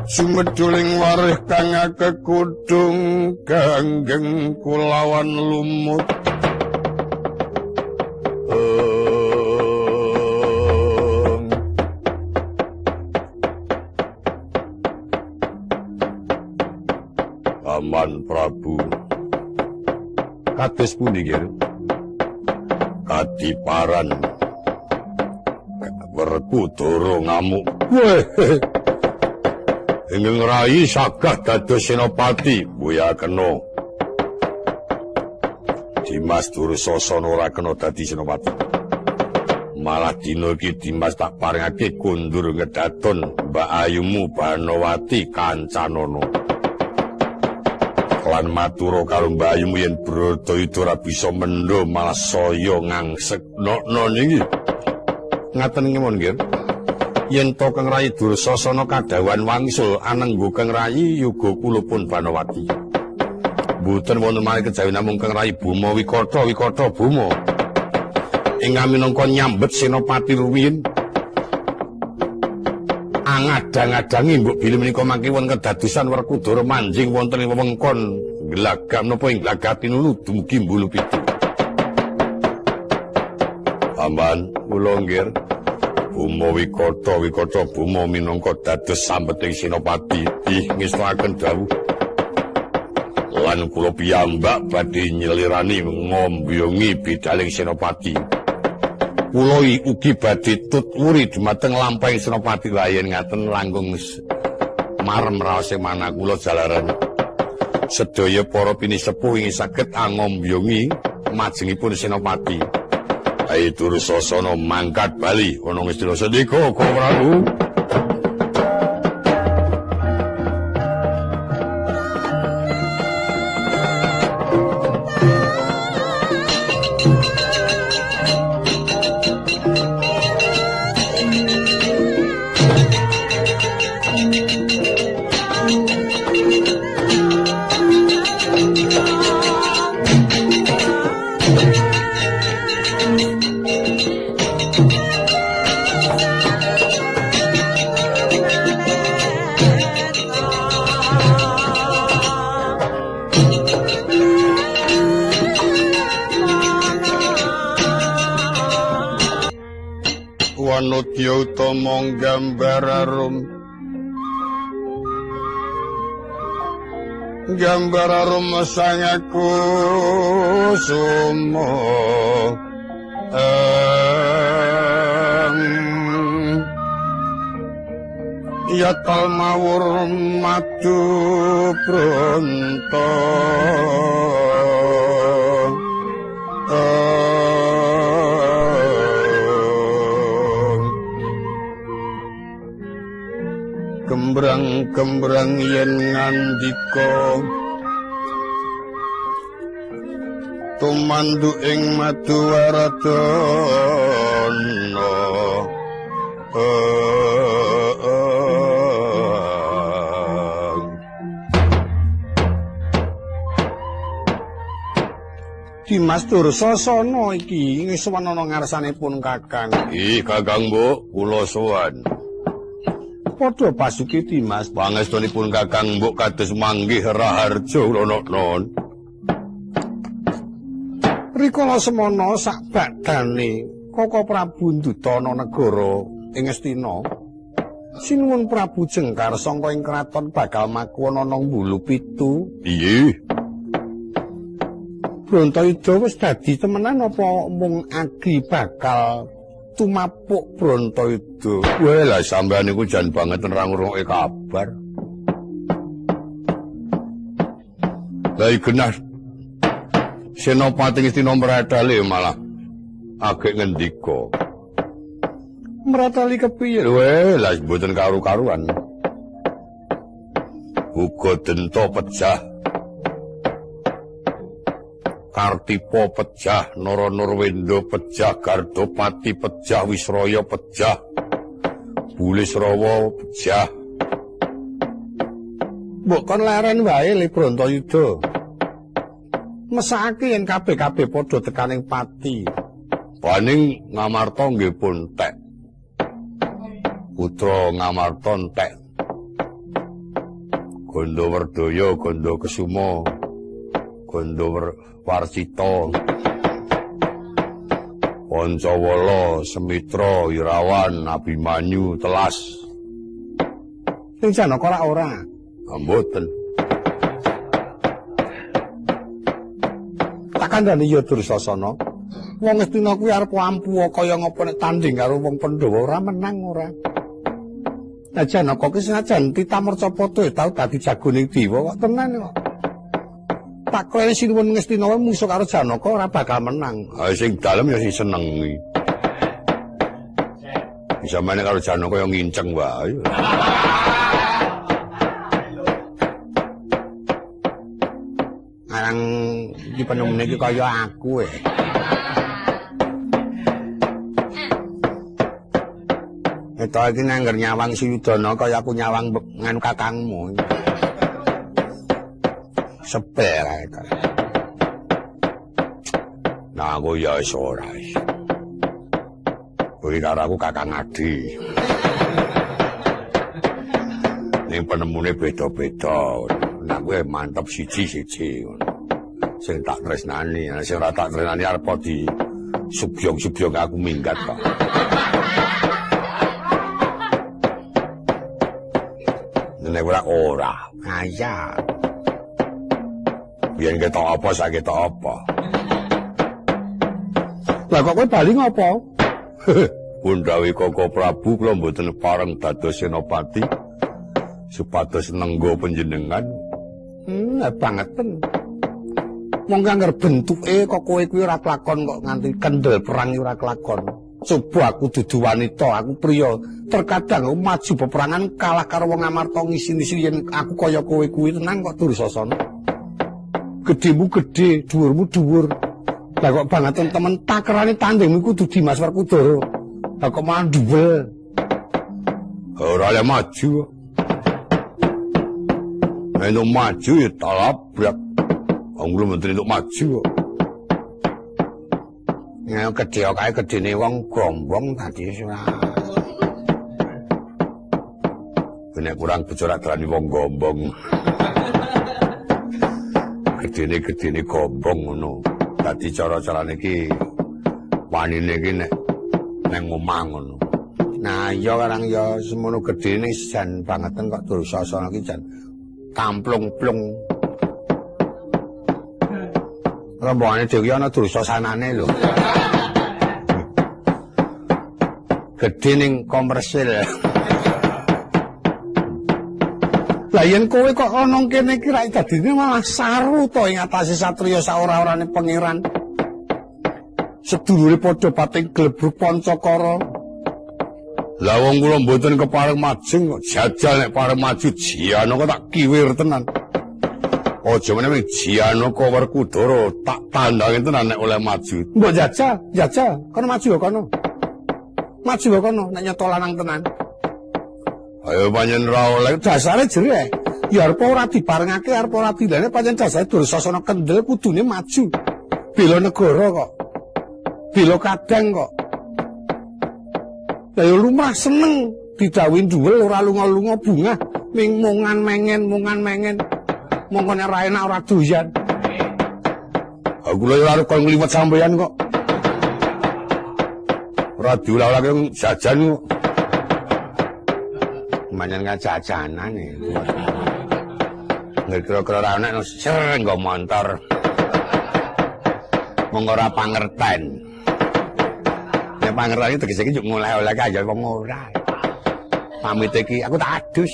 Sumedhuling warih kang kekudung ganggeng kulawan lumut. Paman Prabu kados pundi nggih? Kadiparan Werkudara ngamuk. Weh. Ingkang rayi sagah dados senopati, buya kena. Dimas Dursasana ora kena dadi senopati. Malah dina iki Dimas tak paringake kondur ngedaton Mbak Ayumu Banowati Kancanana. Lan matura karo Mbak Ayumu yen Bratayuda ora bisa mendho malah saya ngangsek nokno niki. Ngaten nggih nggih. Yen to Kang Rayi Dursasana kadhawuhan wangsul anenggo Kang Rayi yoga kula pun Banowati. Mboten wonten malih kejawi namung Kang Rayi Buma Wikata Wikata Buma. Ingkang minangka nyambet senopati rumiyin. Angadang-adangi mbok bilih menika mangke wonten kedadosan Werkudara manjing wonten ing wewengkon Glagah napa ing Glagah Tinulu dumugi Bulu Pitu. Paman kula nggih. Buma Wikata Wikata Buma minangka dados sambeting senopati. Ih ngestoaken dawuh. Lan kula piyambak badhe nyelirani ngombyongi bidaling senopati. Kula ugi badhe tut wuri dumateng lampahing senopati layen ngaten langkung marem raose manah kula jalaran. Sedaya para pinisepuh ingkang saged angombyongi majengipun senopati. Ayo Dursasana mangkat bali ana Ngastina sendika Koko Prabu. Wanodya utama gambar arum gambar arum sangaku sumo yatal mawur madu bronto kembrang-kembrang yen ngandika tumandu ing maduwaradana. Dimas Dursasana iki sowan ana ngarsanipun Kakang. Ih Kakang Mbok, kula sowan. Padha pasuki Dimas, pangestunipun Kakang Mbok kados manggih raharja kula non. Rikala semana sakbakdane Koko Prabu ndutana negara ing Ngastina. Sinuwun Prabu Jengkar sangka ing kraton bakal makuwana nang Bulu Pitu. Piye? Bratayuda wis dadi temenan apa mung agi bakal tumapuk Bratayuda? Weh lah sampean niku jan banget ora ngrungokke kabar. Lah genah Senopati Ngastina mratali malah agek ngendika. Mratali kepiye? Weh lah mboten karu-karuan. Uga denta pejah. Kartipa pejah, Naranurwenda pejah, Gardapati pejah, Wisraya pejah, Bulisrawa pejah. Mbok kon leren wae le Bratayuda. Mesakake yen kabeh-kabeh padha tekaning pati. Paning Ngamarta nggih pun tek. Putra Ngamarta entek. Gondo Werdaya, Gondo Kesuma, Gondo Warsita, Pancawala, Semitra, Irawan, Abimanyu, Telas. Ning Janaka ora ora. Mboten. Tak kandhani ya Dursasana. Wong Ngastina kuwi arep ampuh kaya ngapa nek tanding karo wong Pandhawa ora menang ora. Nah Janaka ki senajan titah mercapata ya tau dadi jagoning dewa kok tenan kok. Tak klene sinuwun Ngastina wae musuh karo Janaka ora bakal menang. Ha sing dalem ya sing seneng kuwi. Bisa meneh karo Janaka ya nginceng wae. Arang iki penemune iki kaya aku e. Eta iki nangger nyawang Suyudana kaya aku nyawang nganu kakangmu. Sebel ae. Nah aku ya wis ora. Kuwi karo aku kakang adi. Ning penemune beda-beda. Nah kowe mantep siji-siji ngono. Sing tak tresnani, sing ora tak tresnani arep di subyong-subyong aku minggat kok. Nek ora ora. Aya. Biyen ketok apa saiki ketok apa. Lah kok kowe bali ngopo? Pundhawi Koko Prabu kula mboten pareng dados senopati supados nenggo panjenengan. Bangeten. Wong kangger bentuke kok kowe kuwi ora kelakon kok nganti kendel perang ora kelakon. Coba aku dudu wanita, aku priya. Terkadang aku maju peperangan kalah karo wong Amarta ngisi-ngisi yen aku kaya kowe kuwi tenang kok Dursasana. Gedhemu gedhe, dhuwurmu dhuwur. Lah kok bangetan temen takerane tandingmu kudu Dimas Werkudara. Lah kok malah dhuwel. Ora le maju. Nek maju ya tabrak. Wong kula mboten entuk maju kok. Ya gedhe kae gedene wong gombong tadi ora. Nek kurang bejo rak darani wong gombong. Gedene-gedene gombong ngono. Dadi cara-carane iki wanine iki nek nang omah ngono. Nah iya karang ya semono gedene jan bangeten kok Dursasana iki jan kamplung-plung. Rombongane dhewe ana Dursasanane lho. Gedhe ning komersil. Lah yen kowe kok ana kene iki ra dadine malah saru to ing atase satriya saora-orane pangeran. Sedulure padha pating glebruk Pancakara. Lah wong kula mboten kepareng majeng kok jajal nek pareng maju Janaka tak kiwir tenan. Aja meneh Janaka Werkudara tak tandhangi tenan nek oleh maju. Mbok jajal, jajal, kono maju kono. Maju kono nek nyata lanang tenan. Ayo pancen ora oleh dasare jereh. Ya arep ora diparengake, arep ora dilene pancen dasare Dursasana kendel kudune maju. Bela negara kok. Bela kadang kok. Lah ya lumrah seneng didhawuhi duwel ora lunga-lunga bungah ming mongan mengen, mongan mengen. Mongko nek ora enak ora doyan. Aku lho ora arep kon ngliwet sampeyan kok. Ora diulah-ulahke jajan kok. Manyen kan jajanan iki. Nek kira-kira ora enak ser nggo montor. Mongko ora pangerten. Nek pangerten iki tegese iki njuk ngoleh-oleh kaya wong ora. Pamit iki aku tak adus.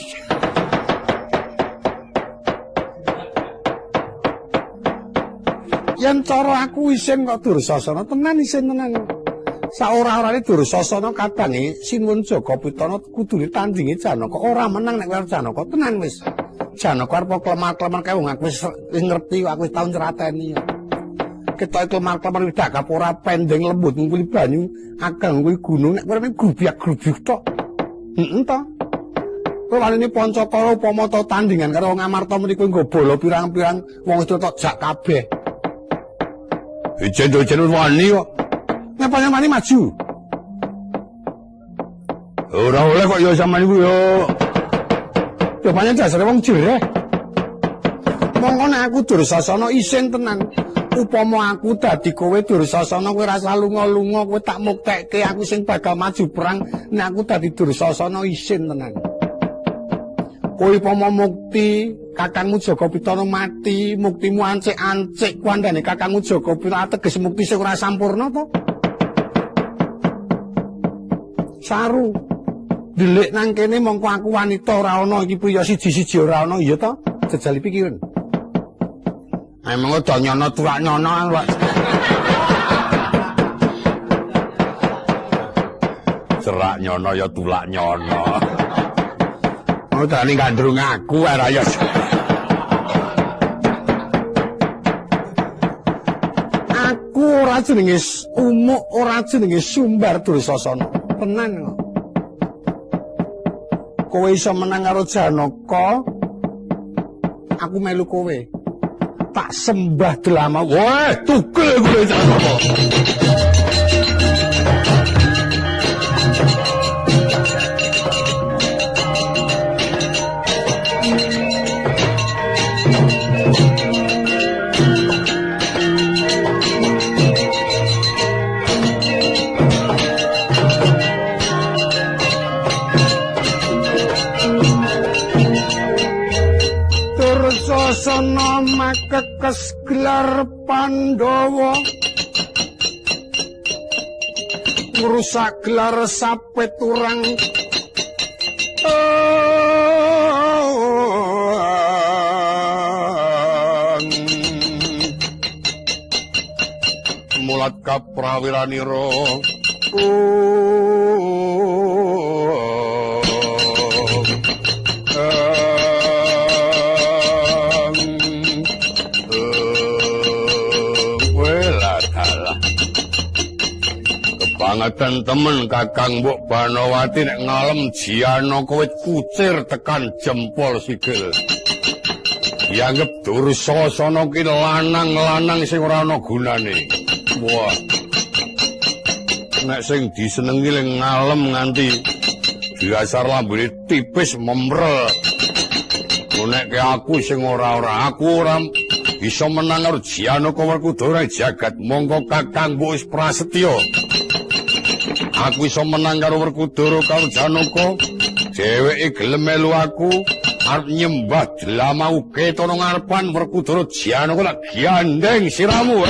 Yen cara aku isin kok Dursasana tenan isin tenan. Saora-orane Dursasana kadange Sinuwun Jaka Pitana kudune tandinge Janaka ora menang nek karo Janaka tenan wis. Janaka arep klemar-klemar kae wong aku wis ngerti aku wis tau nyrateni. Ketoke klemar-klemar wis gak ora pendeng lembut ngungkuli banyu ageng kuwi gunung nek kowe grubyag-grubyug tok. Heeh to. Kowe wanine Pancakara upama ta tandingan karo wong Amarta mriku nggo bola pirang-pirang wong wis tok jak kabeh. Ijen-ijen wani kok. Nek pancen wani maju. Ora oleh kok ya sampean iku ya. Ya pancen dasare wong jereh. Mongko nek aku Dursasana isin tenan. Upama aku dadi kowe Dursasana kowe ora usah lunga-lunga, kowe tak muktekke aku sing bakal maju perang. Nek aku dadi Dursasana isin tenan. Kowe upama mukti kakangmu Jaka Pitana mati, muktimu ancik-ancik kuandane kakangmu Jaka Pitana ateges mukti sing ora sampurna to. Saru delik nang kene mongko aku wanita ora ana iki priya siji-siji ora ana iya to, jejali pikiran. Emang udah nyono tuak nyono kok. Cerak nyono ya tulak nyono. Mau tani gandrung aku ora ya. Aku ora jenenge umuk, ora jenenge Sumbar Dursasana. Tenan kok. Kowe iso menang karo Janaka, aku melu kowe. Tak sembah delama. Weh, tugel kowe Janaka. Dursasana makekes gelar Pandhawa, ngrusak gelar sapit urang. Mulat kaprawiranira kebangetan temen Kakang Mbok Banowati nek ngalem Janaka wit kucir tekan jempol sikil. Dianggep Dursasana ki lanang-lanang sing ora ana gunane. Wah. Nek sing disenengi le ngalem nganti dasar lambene tipis memrel. Nek aku sing ora-ora aku ora bisa menang karo Janaka Werkudara jagat. Mongko Kakang Mbok wis prasetya. Aku iso menang karo Werkudara karo Janaka. Dheweke gelem melu aku arep nyembah dlama uketana ngarepan Werkudara Janaka tak gandeng siramu.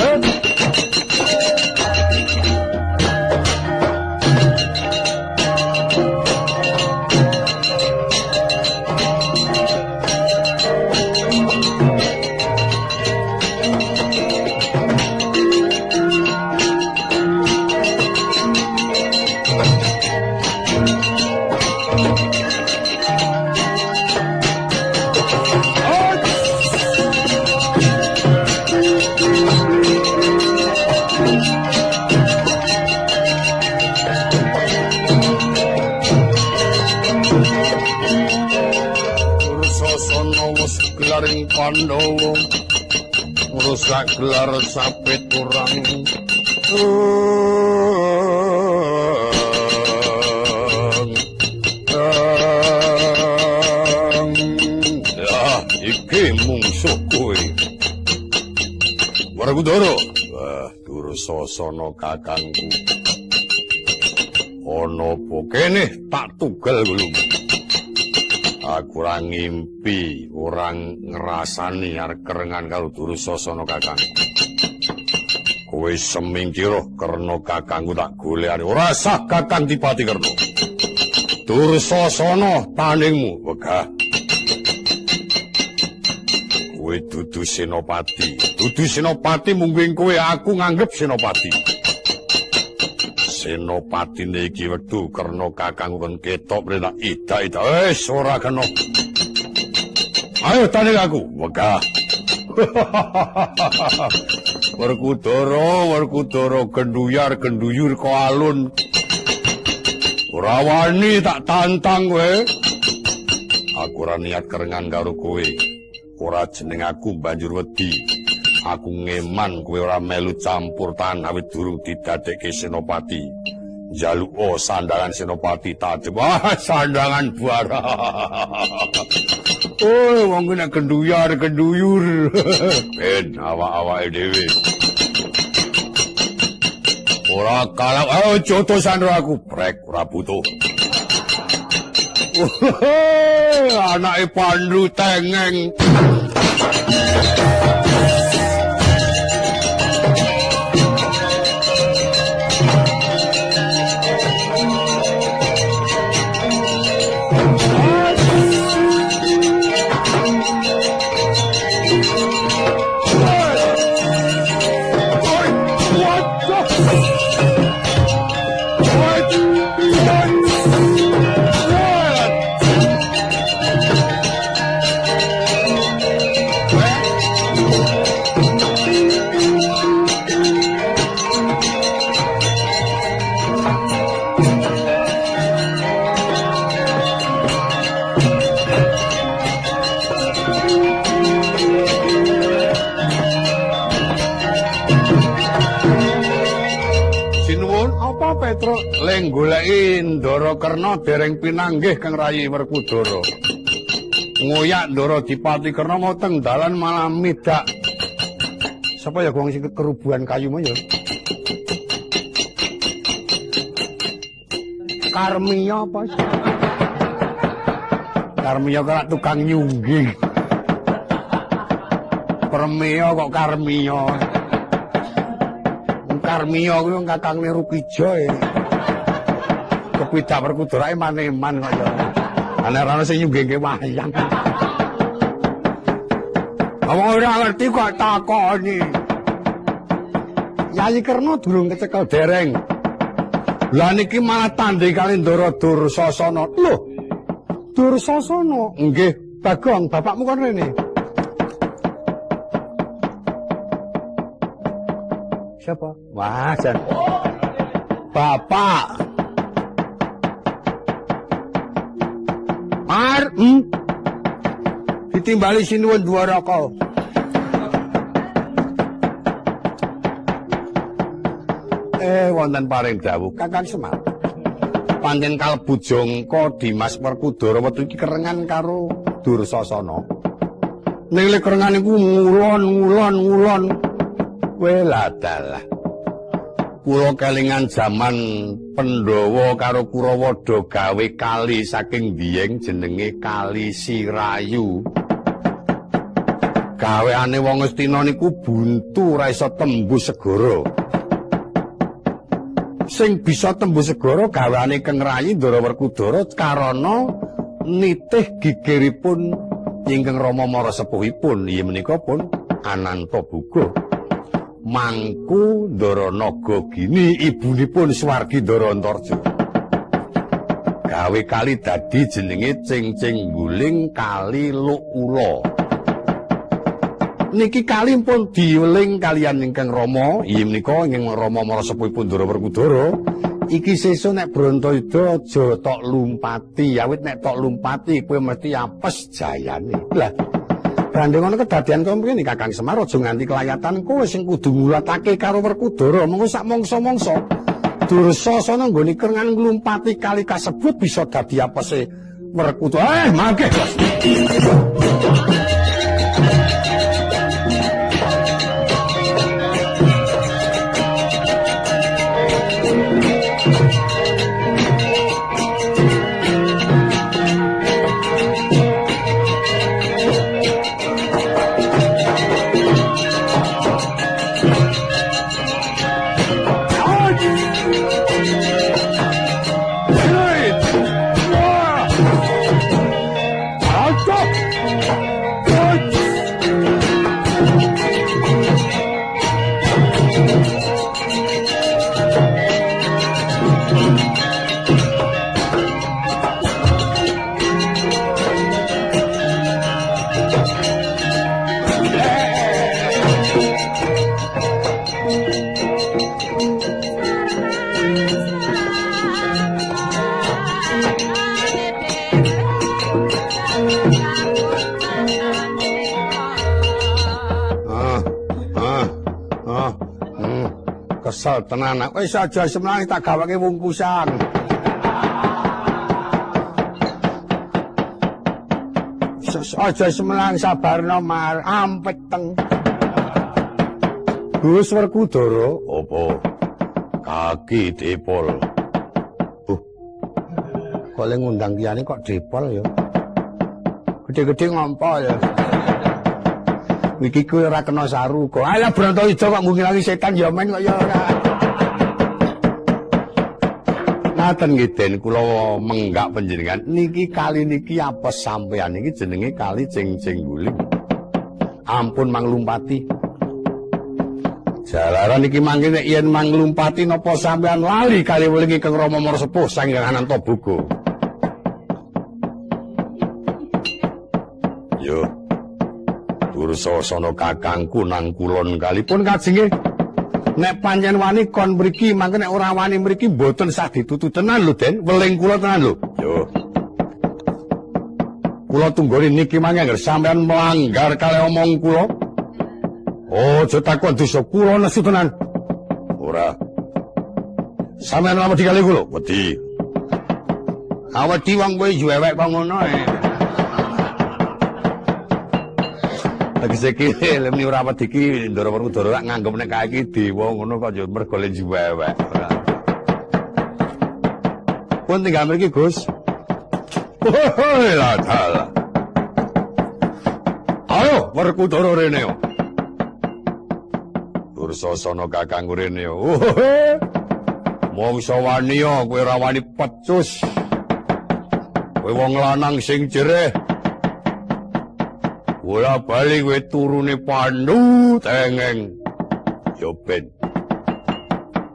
Pandhawa ngrusak gelar sapit urang. Ya, iki mungsuh kowe. Werkudara. Wah, Dursasana kakangku. Ana apa kene tak tugel gulumu. Aku ora ngimpi, ora ngrasani arep kerengan karo Dursasana kakang. Kowe semingkira karena kakangku tak golekane. Ora sah kakang dipati Karna. Dursasana tandingmu wegah. Kowe dudu senopati. Dudu senopati mungguing kowe aku nganggep senopati. Senopatine iki wektu karena kakangku kon ketok mrene tak ida-ida. Wis ora kena. Ayo tanding aku, wegah. Werkudara, Werkudara genduyar genduyur ko alun. Ora wani tak tantang kowe. Aku ora niat kerengan karo kowe. Ora jeneng aku banjur wedi. Aku ngeman kowe ora melu campur tangan awit durung didadekke senopati. Njaluk sandangan Senopati tadep. Wah, sandangan bara. Oh, wong nek genduyar genduyur. Ben awak-awake dhewe. Ora kalah, oh joto sandro aku brek ora butuh. Anake Pandu tengeng. Leng goleki Ndara Karna dereng pinanggih Kang Rayi Werkudara. Ngoyak Ndara Dipati Karna mau teng dalan malah midak. Sapa ya wong sing kerubuhan kayu mau ya? Karmiya apa? Karmiya kok tukang nyungging. Permiya kok Karmiya. Karmiya kuwi kakangne Rukija e. Kepidak Werkudara eman-eman kok ya. Ana ora sing nyunggingke wayang. Wong ora ngerti kok takoni. Yayi Karna durung kecekel dereng. Lah niki malah tandhe kali Ndara Dursasana. Lho. Dursasana? Nggih, Bagong, bapakmu kon rene. Siapa? Wah, jan. Bapak. Mar, Ditimbali sinuwun Dwaraka. Wonten paring dawuh Kakang Semar. Pancen kalebu jangka Dimas Werkudara wektu iki kerengan karo Dursasana. Ning lek kerengan iku ngulon ngulon ngulon. Weladalah. Kula kelingan jaman Pandhawa karo Kurawa do gawe kali saking Dieng jenenge Kali Sirayu. Gaweane wong Astina niku buntu ora iso tembus segara. Sing bisa tembus segara gaweane Kang Rayi Ndara Werkudara karana nitih gigiripun ingkang Rama Mara sepuhipun inggih menika pun Anantabuga. Mangku Ndara Nagagini ibunipun swargi Ndara Antarja. Gawe kali dadi jenenge Cing-cing Guling Kali Luk Ula. Niki kali pun diweling kalian ingkang Rama, inggih menika ingkang Rama Mara sepuhipun Ndara Werkudara. Iki sesuk nek Brontoyuda aja tok lumpati, awit nek tok lumpati kowe mesti apes jayane. Lah gandeng ana kedadian kaya mrene Kakang Semar aja nganti kelayatan kowe sing kudu ngulatake karo Werkudara mengko sak mangsa-mangsa Dursasana nggone kerengan nglumpati kali kasebut bisa dadi apese Werkudara. Mangke. Kesel tenan. Wis aja semlani tak gawake wungkusan. Aja semelang sabarno mar ampeteng. Gus Werkudara apa? Kaki depol. Kok le ngundang liyane kok depol ya. Gede-gede ngompol ya. Iki kuwi ora kena saru kok. Alah Brontoyuda kok ngungilangi setan ya men kok ya ora. Ngaten nggih Den, kula menggak panjenengan niki kali niki apa sampean niki jenenge kali ceng-ceng guling. Ampun manglumpati. Jalaran iki mangke nek yen manglumpati napa sampean lali kali weling ingkang Rama Mara Sepuh Sang Hyang Anantaboga. Yo. Dursasana kakangku nang kulon kalipun kajenge. Nek pancen wani kon mriki, mangke nek ora wani mriki mboten sah ditutu tenan lho, Den. Weling kula tenan lho. Yo. Kula tunggone niki mangke angger sampean melanggar kalih omong kula. Oh, aja takon dosa kula nesu tenan. Ora. Sampeyan ora wedi kali kula? Wedi. Awedi wong kowe juwewek kok ngono e. Tegese iki lemni ora wedi iki Ndara Werkudara rak nganggep nek kae iki dewa ngono kok ya mergo le juwewek. Ora. Pun tinggal mriki, Gus. Hoi la dalah. Ayo Werkudara rene. Dursasana kakangku rene. Mongso wani ya kowe ora wani pecus. Kowe wong lanang sing jereh. Bola bali kowe turune Pandu tengeng. Ya ben.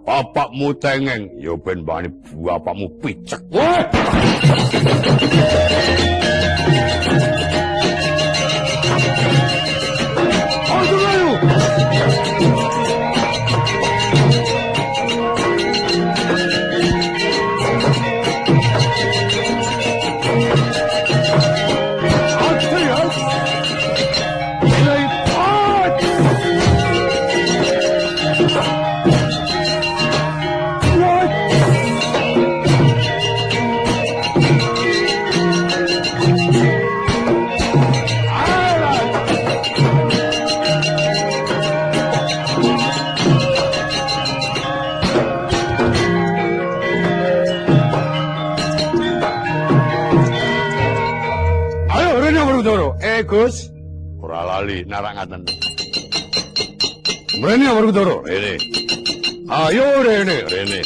Bapakmu tengeng, ya ben bani bapakmu picek. Wah. Ayo. Gus, ora lali narak ngaten. Mrene Werkudara, rene. Ayo rene, rene.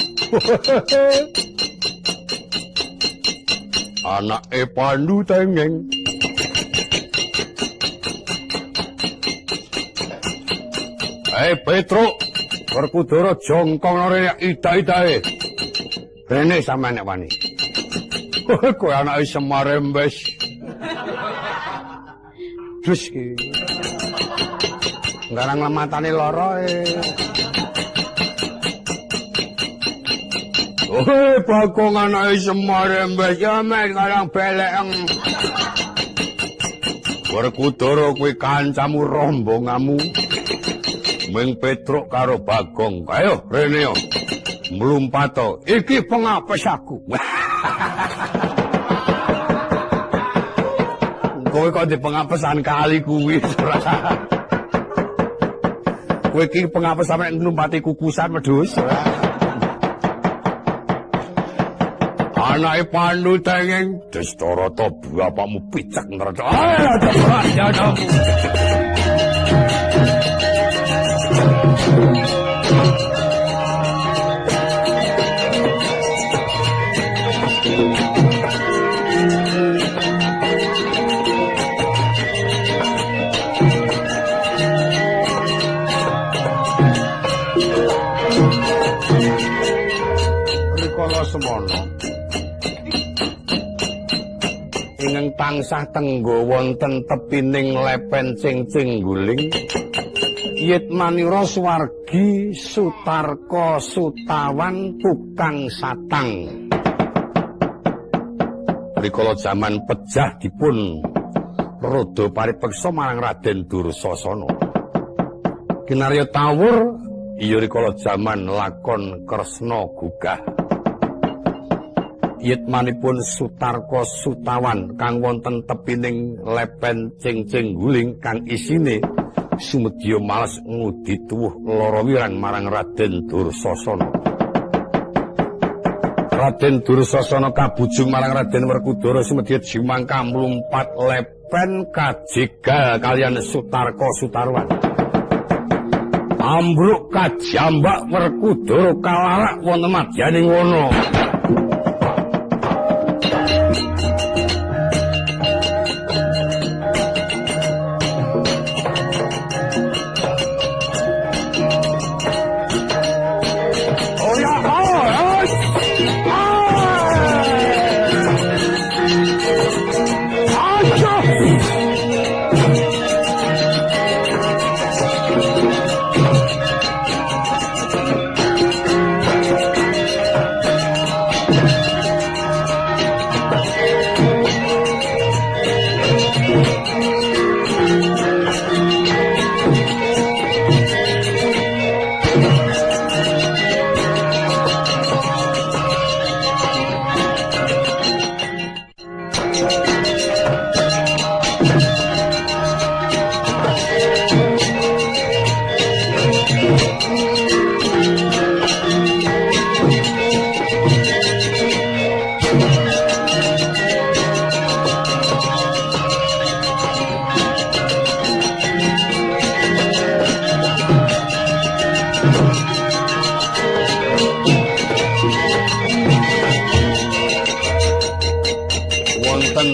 Anake Pandu tengeng. Eh Petruk, Werkudara jongkong rene ida-idae. Rene sampean nek wani. Kowe anake Semar Embes. Dus iki. Ngarang lematane lara e. Oh, Bagong anake Semar Embes ya men ngarang belekeng. Werkudara kuwi kancamu rombonganmu. Ming Petruk karo Bagong. Ayo rene yo. Mlumpato. Iki pengapes aku. Kowe kok di pengapesan kali kuwi ora. Kowe iki pengapes sampe nglumpati kukusan wedhus. Anake Pandu tengeng Destarata bapakmu picek ngrocok. Ayo ya dong. Rikala semono ingkang tansah tenggo wonten tepining lepen cing-cing guling Yitmanira swargi Sutarka Sutawan tukang satang. Rikala jaman pejah dipun rada paripeksa marang Raden Dursasana. Kinarya tawur Iya rikala jaman lakon Kresna gugah. Yitmanipun Sutarka Sutawan kang wonten tepining lepen cengceng guling kang isine sumedya males ngudi tuwuh lara wirang marang Raden Dursasana. Raden Dursasana kabujung marang Raden Werkudara sumedya jumangka mlumpat lepen kajegal kaliyan Sutarka Sutarwan. Ambruk kajambak Werkudara kalarak wonten madyaning wana.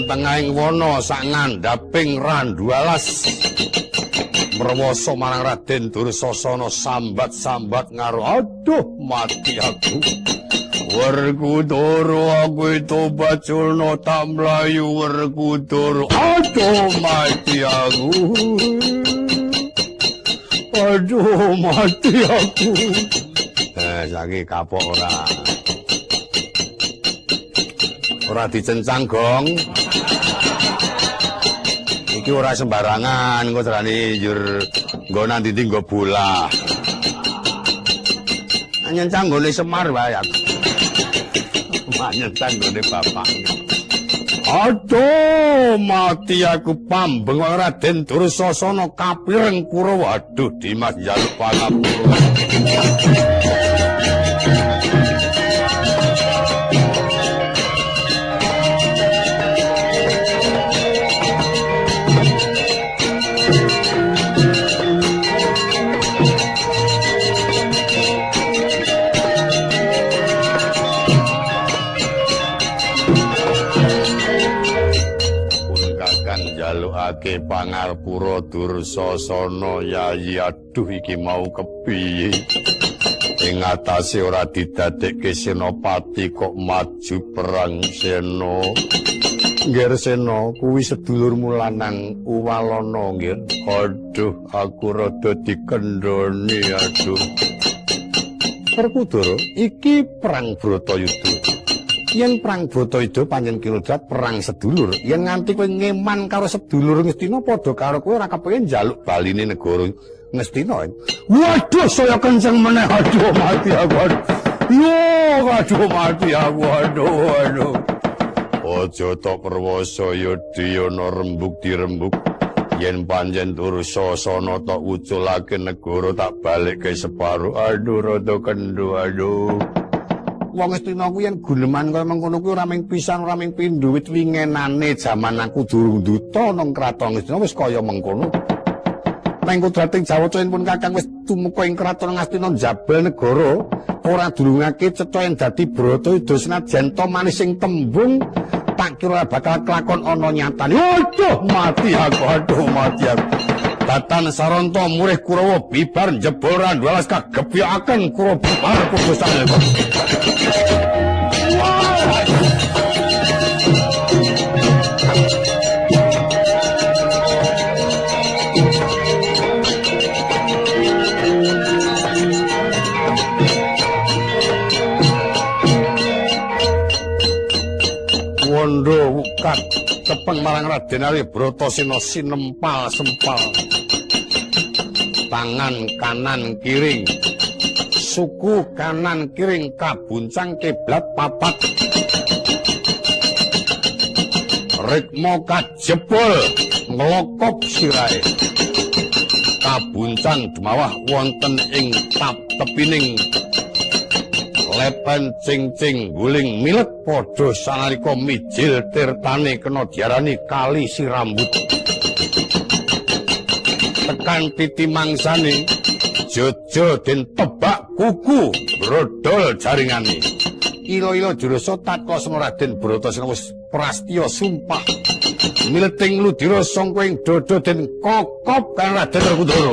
Tengahing wana sak ngandhaping Randualas mrewasa marang Raden Dursasana sambat-sambat ngaro, aduh mati aku Werkudara, aku tobat culna tak mlayu Werkudara, aduh mati aku, aduh mati aku. Saiki kapok ora. Ora dicencang gong. Iki ora sembarangan, engko jarane njur nggo nang ndi nggo bola. Nyencang nggone Semar wae aku. Nyencang nggone bapak. Aduh, mati aku pambeng Raden Dursasana kapireng Kurawa. Aduh, Dimas njaluk pangapura. Jalukake pangarpura Dursasana, yayi aduh iki mau kepiye, ing atase ora didadekke senopati kok maju perang Sena. Nggir Sena, kuwi sedulurmu lanang Uwalana nggir. Aduh, aku rada dikendhoni aduh. Werkudara, iki perang Bratayuda. Yen perang Bratayuda pancen kinodrat perang sedulur. Yen nganti kowe ngeman karo sedulur Ngastina padha karo kowe ora kepengin njaluk baline negara Ngastina. Waduh, saya kenceng meneh, aduh mati aku. Yo, aduh mati aku, aduh aduh. Aja tok perwasa ya diyana rembug dirembug. Yen pancen Dursasana tok uculake negara tak balikke separo. Aduh rada kendho aduh. Wong Ngastina kuwi yen guneman kaya mengkono kuwi ora mung pisan ora mung pindho, wit wingenane jaman aku durung duta nang kraton Ngastina wis kaya mengkono. Nang kodrating Jawata yen pun Kakang wis tumeka ing kraton Ngastina njabel negara ora durungake cetha yen dadi Bratayuda senajan to manis sing tembung tak kira bakal kelakon ana nyatane. Aduh mati aku, aduh mati aku. Datan saranta murih Kurawa bibar njebol Randualas kagebyakaken Kurawa bubar kudusane. Wondo wukat tepeng marang Raden Arya Bratasena sinempal sempal. Tangan kanan kiring suku kanan kiring kabuncang kiblat papat. Rikma kajebol nglokop sirahe. Kabuncang dumawah wonten ing tap tepining lepen cing-cing guling milek padha sanalika mijil tirtane kena diarani kali sirambut. Tekan titi mangsane jojo den tebak kuku brodol jaringane. Ila-ila jurasa tatkala semana Raden Bratasena wis prastya sumpah mileting ludira sangka ing dada den kokop kan Raden Werkudara.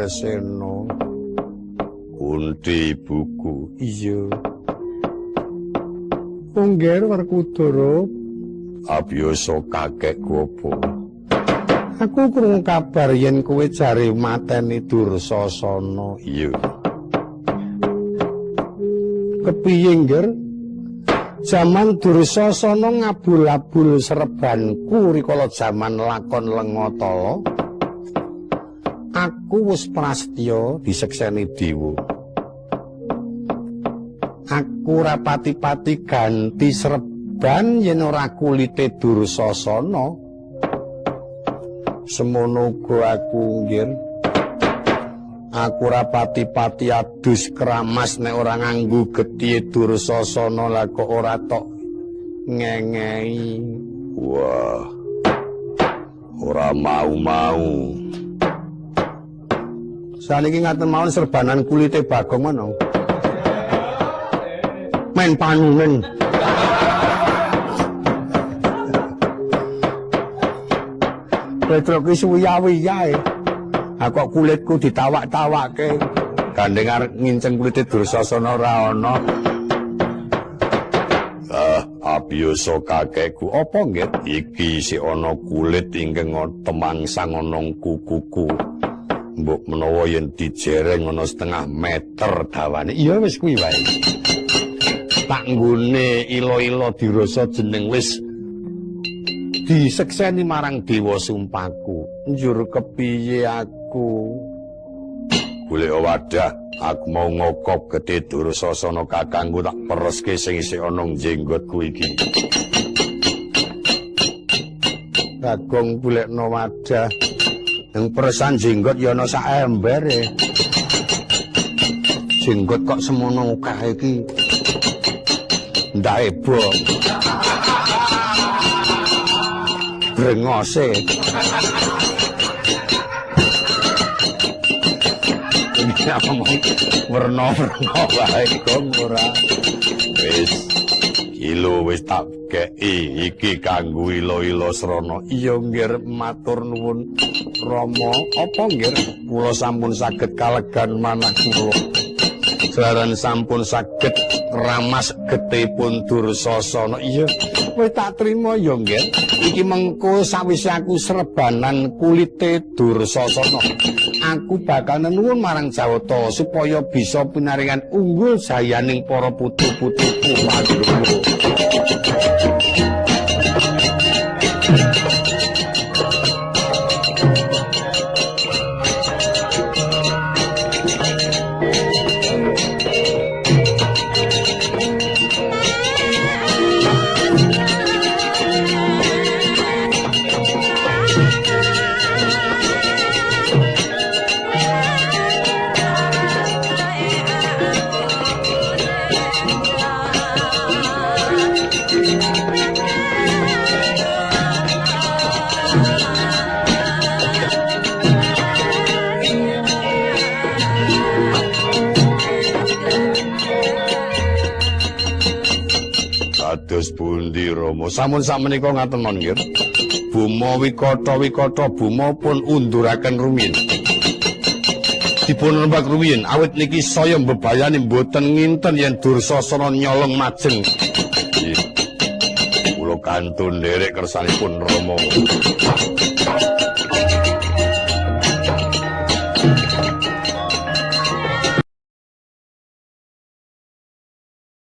Seno kunti ibuku. Iya Ungger Werkudara, abiyasa kakekku apa? Aku krungu kabar yen kowe jare mateni Dursasana. Iya. Kepiye ngger? Jaman Dursasana ngabul-abul serbanku rikala jaman lakon Lengatala. Aku wis prastya disekseni dewa. Aku ora pati-pati ganti serban yen ora kulite Dursasana. Semono uga aku nggir. Aku ora pati-pati adus keramas nek ora nganggo gethihe Dursasana, lah kok ora tok ngengei. Wah. Ora mau-mau. Saniki ngaten mawon serbanan kulite Bagong ngono. Men panunen. Petruk ki suwiya-wiyae. Ha kok kulitku ditawak-tawake. Gandeng arep nginceng kulite Dursasana ora ana. Ah, abiyasa kakekku. Apa nggih? Iki isih ana kulit ingkang temangsang ana kukuku. Mbok menawa yen dijereng ana setengah meter dawane. Iya wis kuwi wae. Tak nggone ila-ila dirasa jeneng wis disekseni marang dewa sumpahku. Njur kepiye aku? Golek wadah, aku mau ngokop getih Dursasana kakangku tak pereske sing isih ana jenggotku iki. Bagong golekno wadah. Yang peresan jenggot ya ana sak ember e. Jenggot kok semono akeh iki. Ndak ebo. Brengose. Ini ngomong werna-werna wae kok ora. Wis kilo wis tak kei iki kanggo ila-ila srana. Iya nggir matur nuwun Rama. Apa nggir kula sampun saged kalegan manah kula. Jalaran sampun saged ramas getihipun Dursasana. Iya kowe tak trima ya nggir. Iki mengko sawise aku serbanan kulite Dursasana, aku bakal nenuwun marang Jawata supaya bisa pinaringan unggul jayaning para putu-putuku Pandhawa. Kados pundi Rama? Sampun sakmenika ngaten mon nggih. Buma Wikata Wikata Buma pun unduraken rumiyin. Dipun rembag rumiyin awit niki saya mbebayani mboten nginten yen Dursasana nyolong majeng. Nggih. Kula kantun nderek kersanipun Rama.